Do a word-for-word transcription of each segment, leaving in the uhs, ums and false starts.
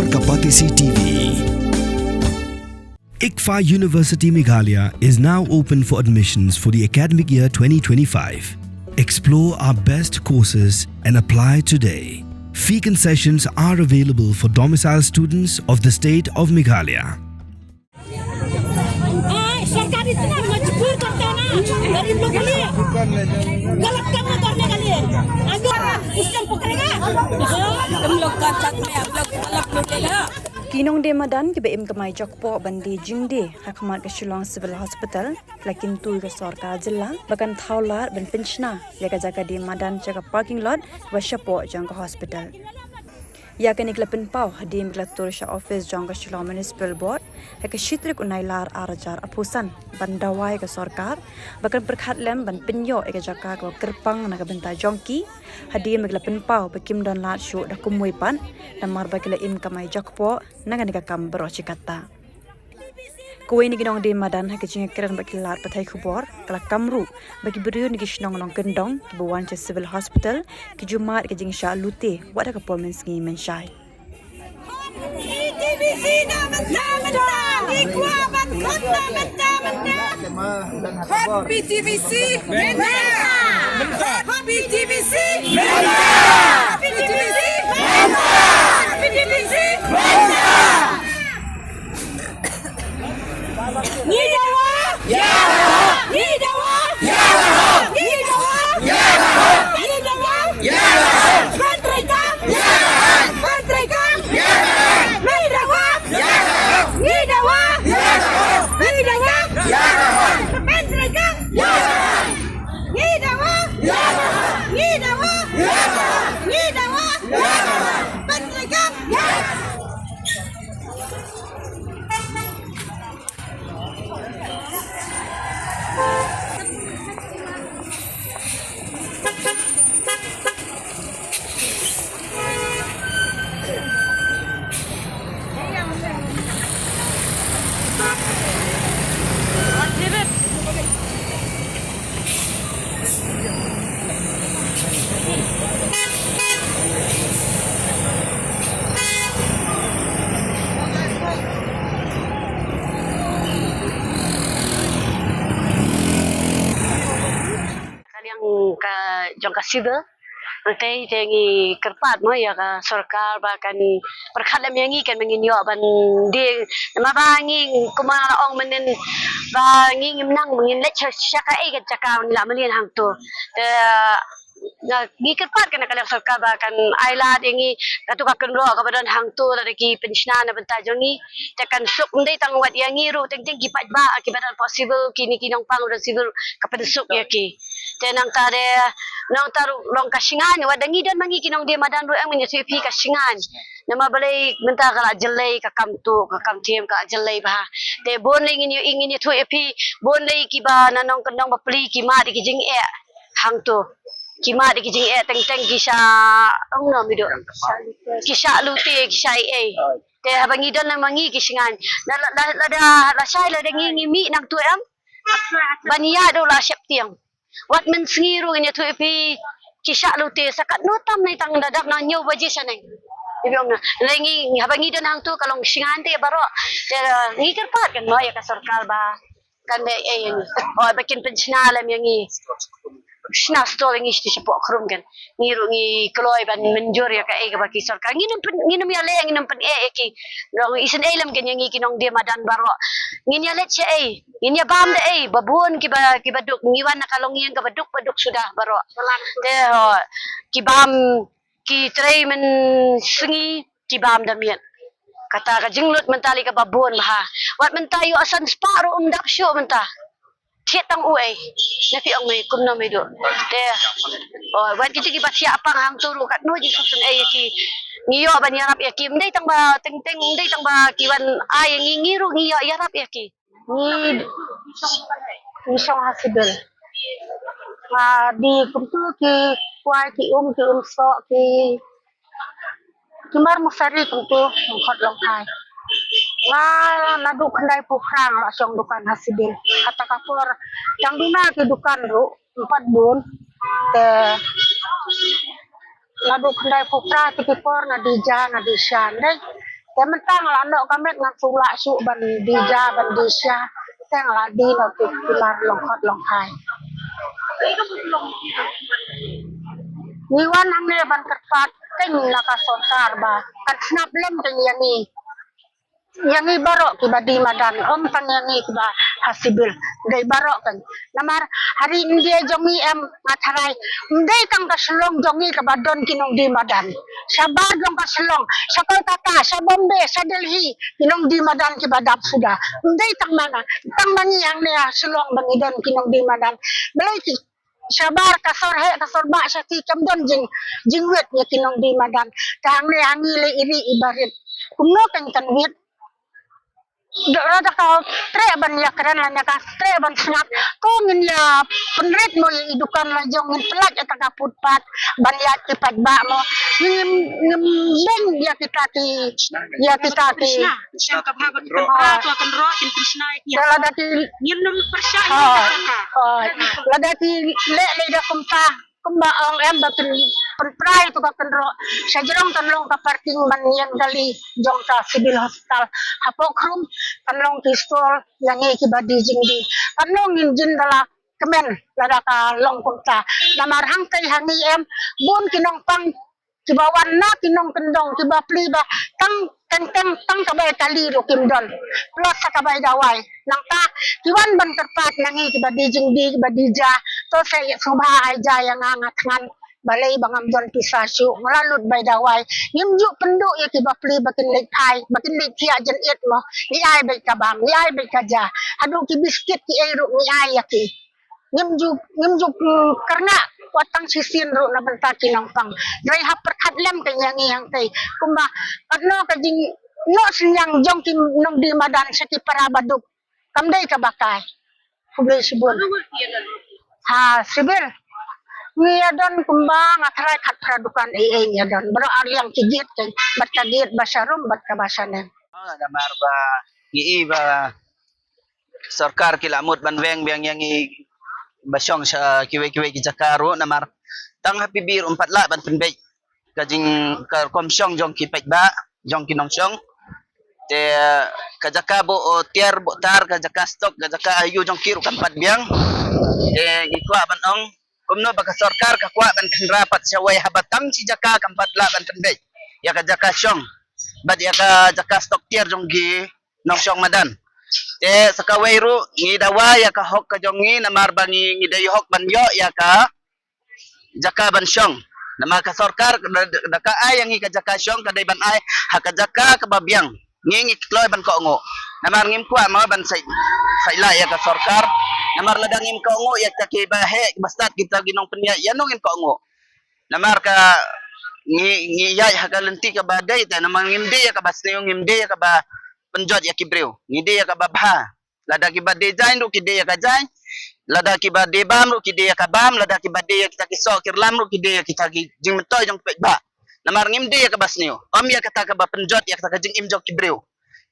Kapatisi T V. ICFAI University Meghalaya is now open for admissions for the academic year twenty twenty-five. Explore our best courses and apply today. Fee concessions are available for domicile students of the state of Meghalaya. आए, सरकार इतना मजबूर करता है ना, गरीब लोग के लिए। गलत काम नहीं करने के लिए। अगर सिस्टम पकड़ेगा, तुम लोग का साथ में आप लोग गलत लूटेगा। Ki nongdie madan kiba im kamai jokpoh ban die jingdie ha khmat ka Shillong Civil Hospital, la kyntu ïa ka sorkar jylla ba kan thaw lad ban pynshna ïa ka jaka die madan sha ka parking lot kaba shapoh jong ka hospital. Ïa kane ka la pynpaw hadien ba ki la tur sha office jong ka Shillong Municipal Board ha ka shi tarik u Nailar ar hajar arphew san ban dawa ïa ka sorkar ba kan pyrkhat lem ban pynïoh ïa ka jaka kaba kyrpang na ka bynta jong ki, hadien ba ki la pynpaw ba kim don lad shuh da kumwei pat namar ba ki la im kamai jokpoh na kane ka kam baroh shi katta. Kawei na ki nongdie madan ha ka jingïakren bad ki lad pathai khubor ka la kam ruh ba ki briew na ki shnong nongkyndong kiba wan sha Civil Hospital ki ju mad ka jingshah lute wat ha ka por mynsngi mynshai. Khot P T V C mynta. Khot P T V C mynta. Khot P T V C mynta. Khot P T V C mynta. Ngi dawa. Ngi dawa. Ngi dawa. Ngi dawa. Ngi dawa. Ban treikam. Ban treikam. Ngi dawa. Ngi dawa. Ngi dawa. Ban treikam. Ngi dawa. Ngi dawa. Ngi dawa. Ban treikam. Ka liang ka jong ka civil. Nangta te ngi kyrpad mo ïa ka sorkar ba kan pyrkhat lem ïa ngi kan ba ngin ïoh ban die. Namar ba ngi kumba nga la ong mynnin ba ngi ngim nang ngin leit sha, sha kaei ka jaka ngi la mlien hangto. Te nga, ngi kyrpad kane ka liang sorkar ba kan ai lad ïa ngi katu ka kynroh kaba don hangto lada ki pynshna na bynta jong ngi. Te kan suk ym dei tang wat ïa ngi ruh teng teng ki paidbah kiba don hapoh civil kine ki nongpang ba don civil ka pynsuk ïa ki. Te nangta de, nangta ruh long ka shngain, wat da ngi don ma ngi ki nongdie madan ruh em ngin ïathuh ïa phi ka shngain. Namar balei mynta ka la jyllei ka kam tuh, ka kam thiem ka la jyllei bha. Te bun lei ngin ïa, ngin ïathuh ïa phi, bun lei kiba na nongkyndong bapli ki mad ïa ki jingeh hangto. Ki mad ïa ki jingeh teng teng ki shah, ong no mi do. Ki shah lute, ki shah ei ei. Te haba ngi don lang ma ngi ki shngain. La, la, la, lada, lashai lada ngi, ngi mih nangto em. Ban ïaid ruh la sheptieng. Wat mynsngi ruh ngin ïathuh ïa phi ki shah lute sa katno tam nai tang da dap na hynñiew baje shaneng. Ïa phi ong na. Lei ngi haba ngi don hangto ka long shngain te baroh. Te ngi kyrpad kan mo ïa ka sorkar ba kan ba ei ei ïa ngi. Oh ba kin pynshna lem ïa ngi. Shna stall ïa ngi shati shapoh khrum kan. Ngi ruh ngi kloi ban mynjur ïa kaei kaba ki sorkar. Ngin ym pyn, ngin ym ïaleh, ngin ym pyneh ïa ki. Long isynei lem kan ïa ngi ki nongdie madan baroh. Ngin ïaleh shaei. Ngin ïa bam da ei, ba bun kiba, kiba duk, ngi wan na ka longïing kaba duk, ba duk suda baroh. Te ho, ki bam, ki trei mynsngi, ki bam da miet. Kata ka jinglut mynta lei kaba bun bha. Wat mynta ïoh san spah ruh ym dap shuh mynta. Thied tang u ei. Na phi ong mei kumno mei du. Te, oh, wat kito kiba thiah pang hangto ruh katno jingsngewsynei ïa ki. Ngi ïoh ban ïarap ïa ki. Ym dei tang ba teng teng, ym dei tang ba ki wan ai ïa ngi, ngi ruh ngi ïoh ïarap ïa ki. Ngi, ngi shong ha civil. Nga die kumtu ki kwai ki um, ki um soh, ki, ki mar mosari kumtu, khot long thai. Nga naduh khyndaiphew phra nga la shong dukan ha civil. Kata ka por tang duna ki dukan ruh ym pat bun. Te naduh khyndaiphew phra te ki por nga die ja, nga die sha, ym dei. Te mynta nga la noh ka met ngan shu lah shuh ban die ja ban die sha. Te nga la die noh ki, ki mar long khot long khai. Ngi wan hangne ban kyrpad keiñ na ka sorkar ba kan sngap lem keiñ ïa ngi. Ïa ngi baroh kiba die madan, ym tang ïa ngi kiba ha civil, dei baroh keiñ. Namar ha ri India jong ngi em, nga tharai, ym dei tang ka Shillong jong ngi kaba don ki nongdie madan. Shabar jong ka Shillong, sha Kolkata, sha Bombay, sha Delhi, ki nongdie madan kiba dap suda. Ym dei tang ma nga, tang ma ngi hangne ha Shillong ba ngi don ki nongdie madan. Balei ki shabar, ka sor heh, ka sor bah, sha ki kam don jing, jingwit ïa ki nongdie madan. Te hangne ha ngi lei i ri i barit, kumno kan kan wit? Lada ka treh ban ïakren, lane ka treh ban sngap, ko ngin ïa pynrit mo ïa i dukan la jong, ngin pyllait ïa ka footpath ban ïaid ki paidbah mo. Ngim, ngim beiñ ïa kita ki, ïa kita ki. Lada ki, lada ki leh leh da kumta, kumba ong em, ba kin pynpra ïa ka kynroh. Sha jrong kan long ka parking ban ïeng kali jong ka Civil Hospital. Hapoh khrum kan long ki stall ïa ngi kiba die jingdie. Kan long ngin jin da la kmen lada ka long kumta. Namar hangtei ha ngi em, bun ki nongpang kiba wan na ki nongkyndong kiba plie ba tang teng teng, tang ka bai kali ruh kim don, plus sa ka bai dawai. Nangta ki wan ban kyrpad na ngi kiba die jingdie, kiba die ja. To sa ïa sngewbha ai ja ïa nga, nga thngan. Balei ba ngam don pisa shuh, nga la lut bai dawai. Ngim ju pynduh ïa kiba plie ba kin leit phai, ba kin leit thiah jynit mo. Ngi ai beit ka bam, ngi ai beit ka ja. Haduh ki biskit ki ei ruh ngi ai ïa ki. Ngim ju, ngim ju, mm, kyrngah wat tang shisien ruh na bynta ki nongpang. Dei ha pyrkhat lem ka ïa ngi hangtei. Kumba katno ka jingnoh synñiang jong ki nongdie madan sha ki para baduk. Kam dei kaba kai. Khublei shibun. Ha Civil, ngi ïa don kumba nga tharai khatphra dukan ei ei ngi ïa don. Baroh arliang ki gate, bad ka gate ba sharum bad kaba shaneng. Namar ba ngi i ba sorkar ki la mut ban weng biang ïa ngi ba shong sha kiwei kiwei ki jaka ruh, namar tang ha P B ruh ym pat lah ban pynbeit ka jing, ka rukom shong jong ki paidbah, jong ki nongshong. Te ka jaka buh tiar buh tar, ka jaka stock, ka jaka ayu jong ki ruh kam pat biang. Te ngi kwah ban ong kumno ba ka sorkar ka kwah ban khynra pat shawei, haba tang shi jaka kam pat lah ban pynbeit ïa ka jaka shong bad ïa ka jaka stock tiar jong ki nongshong madan. Te sa kawei ruh ngi dawa ïa ka hok ka jong ngi, namar ba ngi, ngi dei hok ban ïoh ïa ka jaka ban shong. Namar ka sorkar da, da ka ai ïa ngi ka jaka shong ka dei ban ai ha ka jaka kaba biang. Ngi, ngi kloi ban kohnguh. Namar ngim kwah mo ban sai, sai la ïa ka sorkar. Namar lada ngim kohnguh ïa kita kiba heh, kiba stad, kita ki nongpynïaid, ïano ngin kohnguh? Namar ka ngi, ngi ïaid ha ka lynti kaba dei te, namar ngim dei ïa kaba sniew, ngim dei ïa kaba pynjot ïa ki briew. Ngi dei ïa kaba bha. Lada kiba die jaiñ ruh ki die ïa ka jaiñ, lada kiba die bam ruh ki die ïa ka bam, lada kiba die ïa kita ki soh ki rlam ruh ki die ïa kita ki jingmyntoi jong ki paidbah. Namar ngim die ïa kaba sniew, ym ïa kata kaba pynjot ïa kata ka jingim jong ki briew.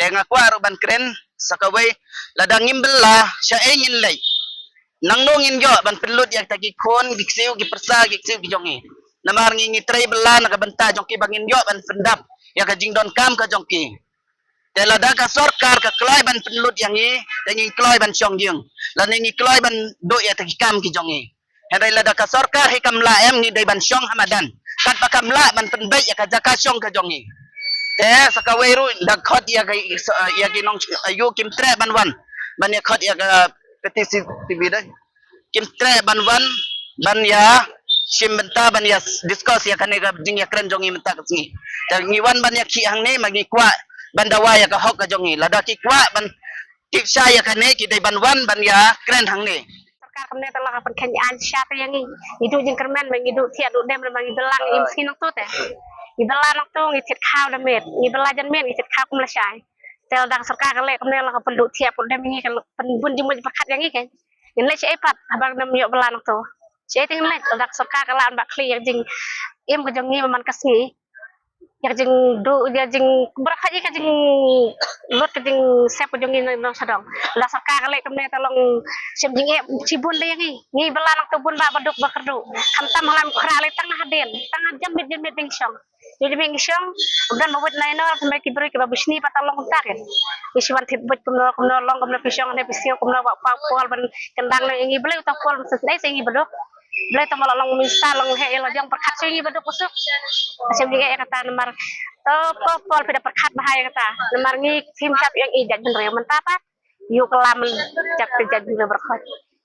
Te nga kwah ruh ban kren sa kawei, lada ngim bylla, shaei ngin leit? Nangno ngin ïoh ban pynlut ïa kita ki khun, ki ksiew, ki pyrsa, ki ksiew ki jong ngi? Namar ngi, ngi trei bylla na ka bynta jong ki ba ngin ïoh ban pyndap ïa ka jingdonkam ka jong ki. Te lada ka sorkar ka kloi ban pynlut ïa ngi, te ngi kloi ban shong ïing. Lane ngi kloi ban duh ïa kita ki kam ki jong ngi. Hynrei lada ka sorkar hi kam lah em, ngi dei ban shong ha madan. Katba kam lah ban pynbeit ïa ka jaka shong ka jong ngi. Te sa kawei ruh da khot ïa ka, ïa ki nong, ayu kim treh ban wan ban ïa khot ïa ka P T C T V dei. Kim treh ban wan ban ïa shim bynta, ban ïa discuss ïa kane ka jingïakren jong ngi mynta ka sngi. Te ngi wan ban ïa khih hangne, ma ngi kwah ban dawa ïa ka hok ka jong ngi. Lada ki kwah ban tip shai ïa kane, ki dei ban wan ban ïa kren hangne. Sorkar kumne te la ka pynkheiñ aiñ sha te ïa ngi. Ngi duh jingkyrmen, ma ngi duh thiah duh dem, ma ngi bylla, ngi im sngi nangto te. Ngi bylla nangto, ngi thied khaw da miet, ngi bylla janmiet, ngi thied khaw kum lashai. Te lada ka sorkar ka leh kumne, la ka pynduh thiah pynduh dem ïa ngi, ka pynbun jingmut jingpyrkhat ïa ngi kein. Ngin leit shaei pat haba ngim ïoh bylla nangto? Shaei te ngin leit? Lada ka sorkar ka lah ban khlieh ïa ka jingim ka jong ngi man ka sngi, ïa ka jingduh, ïa ka jing, baroh kat ïa ka jinglut ka jingsep ka jong ngi na nongshadong. Lada ka sorkar ka leh kumne te long shem jingeh shibun lei ïa ngi. Ngi bylla nangto bun bah, baduk ba kyrduh. Khamtam ha Laitumkhrah lei, tang na hadien, tang na janmiet janmiet ba ngi shong. Jong jong ngi shong, u don ba wit nai no, kumne ki briew kiba bishni ba ta long kumta ken. Ngi shu wan thit buit kumno kumno long kumno phi shong ne phi siew kumno ba pa pol ban kyndang ne ngi Blei uta pol ban sa dei sa ngi baduk. Blei ta ma la long minister long he la jong pyrkhat sa ngi baduk usuk. Sa ngi e kata namar to ko pol phi da pyrkhat ba hai kata. Namar ngi phim shap ïa ngi jait bynriew mynta pat. Ïu ka lam jap ka jait bynriew byrkhot.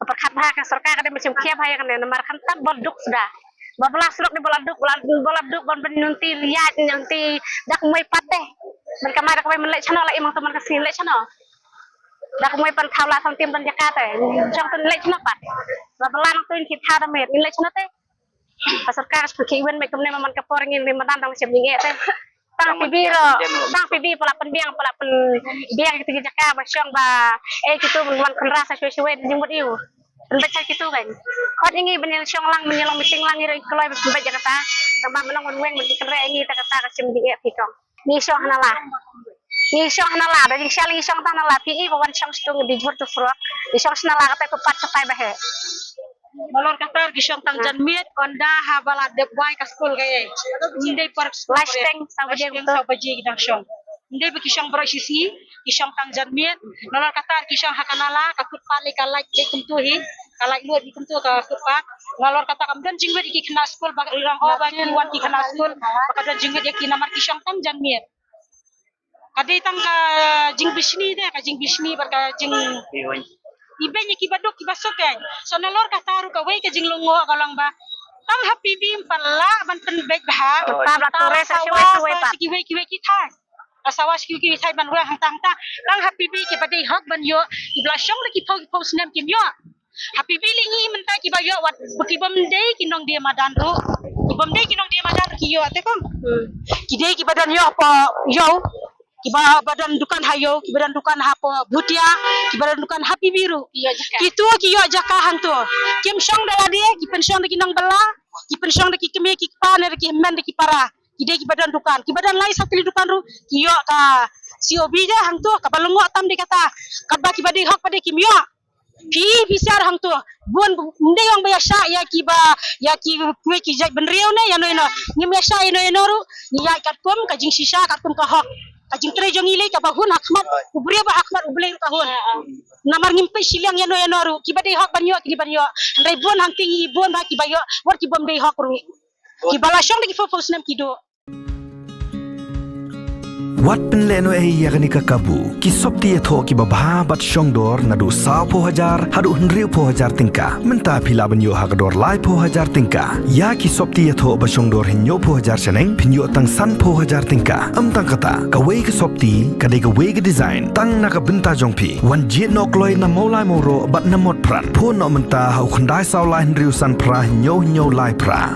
Pyrkhat bha ka sorkar ka dei mynsiem khia bha ïa kane namar khamtam bol duk suda. Ba bla surok dei bol duk, bol duk, bol duk, bol ben nunti riaj nunti dak mui pat te. Ben kamai dak mui men leh chano la imang tu men ka sien leh chano. Dak mui pan thaw la sam tim pan jaka te. Jong tu leh chano pat. Ba bla nang tu ki thaw da met, leh chano te. Ka sorkar ka ki wen me kumne man ka por ngin ri madan dang shem ngi te. Tang pibi ro, tang pibi pala pynbiang, pala pynbiang kita ki jaka ba shong ba, eh, kitu man khynra sa shwe shwe jingmut iu. Pynbeit sa kitu kan. Khot ngi ban ïa shong lang, ban ïa long meeting lang ngi ro kloi ban pynbeit jaka ta. Tang ba man long wan weng ban kynra ngi ta kata ka shem ngi e pi kong. Ngi shong hana la. Ngi shong hana la, da jingshal ngi shong ta hana la, pi i ba wan shong stung di jur tu frok. Ngi shong hana la kata ku pat sapai ba he. Nalor kata ki shong tang jan miet, onda ha ba la dep wai ka skul ka ei. Ym dei por skul. Last time, saw baje. Last time, saw baje ki dang shong. Ym dei ba ki shong bro sisi, ki shong tang jan miet. Nalor kata ki shong ha ka nala, ka kut pat le ka lait de kumtu hi, ka lait lut hi kumtu ka kut pat. Nalor kata kam don jingwit ki khynnah skul, ba rang o ba ki wan ki khynnah skul, ba ka don jingwit ki namar ki shong tang jan miet. Ka dei tang ka jingbishni de, ka jingbishni bad ka jing. Iben ïa kiba duk kiba suk kan. So nalor kata ruh kawei ka jinglong ngo ka long ba. Tang ha pibi ym pat lah ban pynbeit bha. Oh. Tang la tore sa kiwei kiwei pat. Kiwei kiwei ki thai. Ka sawa kiwei kiwei thai ban wei hangta hangta. Tang ha pibi kiba dei hok ban ïoh. Kiba la shong da ki phew ki phew snem kim ïoh. Ha pibi li ngi mynta kiba ïoh wat ba ki bym dei ki nongdie madan ruh. Ki bym dei ki nongdie madan ruh ki ïoh te kong. Hmm. Ki dei kiba don ïoh pa ïoh. Kiba ba don dukan ha ïoh, kiba don dukan ha pa Bhutia, kiba don dukan ha pibi ruh. Ïoh jaka. Kitu ki ïoh jaka hangtu. Kim shong da lade, ki pynshong da ki nongbylla, ki pynshong da ki kmie ki kpa ne da ki hynmen da ki para. Ki dei kiba don dukan, kiba don lai sa tylli dukan ruh, ki ïoh ka C O B de hangtu, kaba lyngngoh tam de kata. Katba kiba dei hok ba dei kim ïoh. Phi, phi siar hangtu. Bun, ym dei ong ba ïa shah ïa kiba, ïa ki, kiwei ki jait bynriew ne ïa no ïa no. Ngim ïa shah ïa no ïa no ruh. Ngi ïaid katkum ka jingshisha, katkum ka hok. Ka jingtrei jong ngi lei kaba hun ha khmat u briew bad ha khmat U Blei ruh ka hun. Namar ngim peit shiliang ïa no ïa no ruh. Kiba dei hok ban ïoh, kine ban ïoh. Hynrei bun hangtei ngi bun bha kiba ïoh, wat ki bym dei hok ruh. Kiba la shong da ki phew phew snem ki duh. Wat pynlehnohei ïa kane ka kabu. Ki sopti ïathoh kiba bha bad shongdor naduh saw phew hajar haduh hynriew phew hajar tyngka. Mynta phi lah ban ïoh ha ka dor lai phew hajar tyngka. Ïa ki sopti ïathoh ba shongdor hynñiew phew hajar shaneng phin ïoh tang san phew hajar tyngka. Ym tang kata, kawei ka sopti ka dei kawei ka design tang na ka bynta jong phi. Wan jied noh kloi na Mawlai Mawroh bad na Motphran. Phone noh mynta ha u khyndai saw lai hynriew san phra hynñiew hynñiew lai phra.